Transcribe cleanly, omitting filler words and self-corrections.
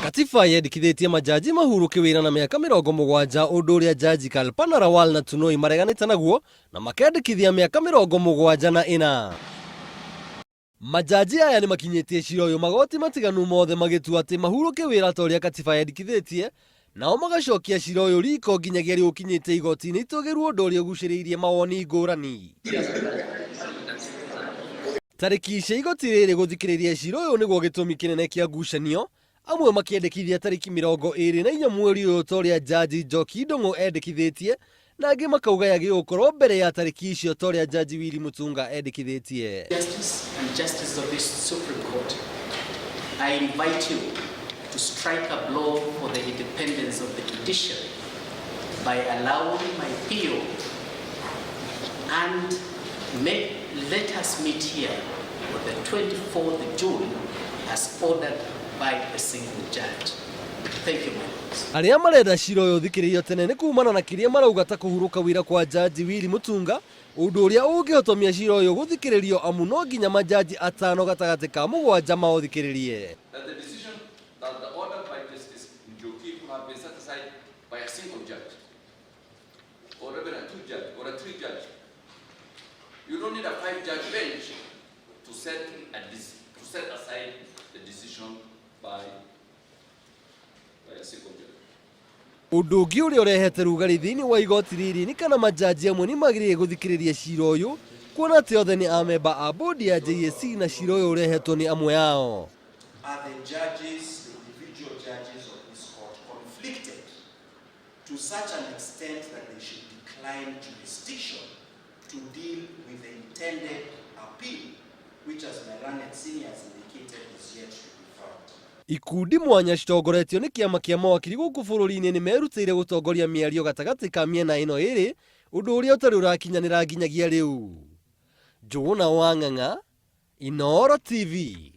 Katiba yendekithĩtie majaji mahurũke wĩra na mĩaka 70, ũndũ ũrĩa Jaji Kalpana Rawal na Tunoi mareganĩte naguo na makendekithia mĩaka 74. Majaji aya nĩmakinyĩtie cira ũyũ magoti matiganu mothe magĩtua atĩ mahurũke wĩra ta ũrĩa katiba yendekithĩtie, nao magacokia cira ũyũ riko nginyagia rĩu ũkinyĩte igoti-inĩ itũgĩru, ũndũ ũrĩa ũgucĩrĩirie mawoni ngũrani. Tarĩki cia igoti rĩrĩ gũthikĩrĩria cira ũyũ nĩguo gĩtũmi kĩnene kĩa ngucanio, amwe makĩendekithia tarĩki 24 mweri ũyũ ta ũrĩa Jaji Njoki Ndung'u endekithĩtie, na angĩ makauga yagĩrĩirwo gũkorwo mbere ya tarĩki icio ta ũrĩa Jaji Willy Mutunga endekithĩtie. Justice and Justices of this Supreme Court, I invite you to strike a blow for the independence of the judiciary by allowing my appeal and let us meet here on the 24th of June as ordered by a single judge. Thank you, my lords. Arĩa marenda cira ũyũ ũthikĩrĩrio tene nĩ kumana na kĩrĩa marauga ta kũhurũka wĩra kwa Jaji Willy Mutunga, ũndũ ũrĩa ũngĩhotomia cira ũyũ gũthikĩrĩrio amu no nginya majaji atano gatagatĩ ka mũgwanja maũthikĩrĩrie. That the decision that the order by Justice Njoki could have been set aside by a single judge, or even a two judge, or a three judge. You don't need a five judge bench to set aside the decision by a single judge. Ũndũ ũngĩ ũrĩa ũrehete rugarĩ thĩinĩ wa igoti rĩrĩ nĩ kana majaji amwe nĩ magĩrĩire gũthikĩrĩria cira ũyũ, kuona atĩ othe nĩ amemba a bodi ya JSC na cira ũyũ ũrehetwo nĩ amwe ao. Are the judges, the individual judges of this court, conflicted to such an extent that they should decline jurisdiction to deal with the intended appeal, which, as my learned seniors indicated, is yet to be filed? Ikundi mwanya citongoretio nĩ kĩama kĩa mawakiri gũkũ bũrũri-inĩ nĩ merutĩire gũtongoria mĩario gatagatĩ ka mĩena ĩno ĩrĩ, ũndũ ũrĩa ũtarĩ ũrakinyanĩra nginyagia rĩu. Njũgũna wa Ng'ang'a, Inooro TV.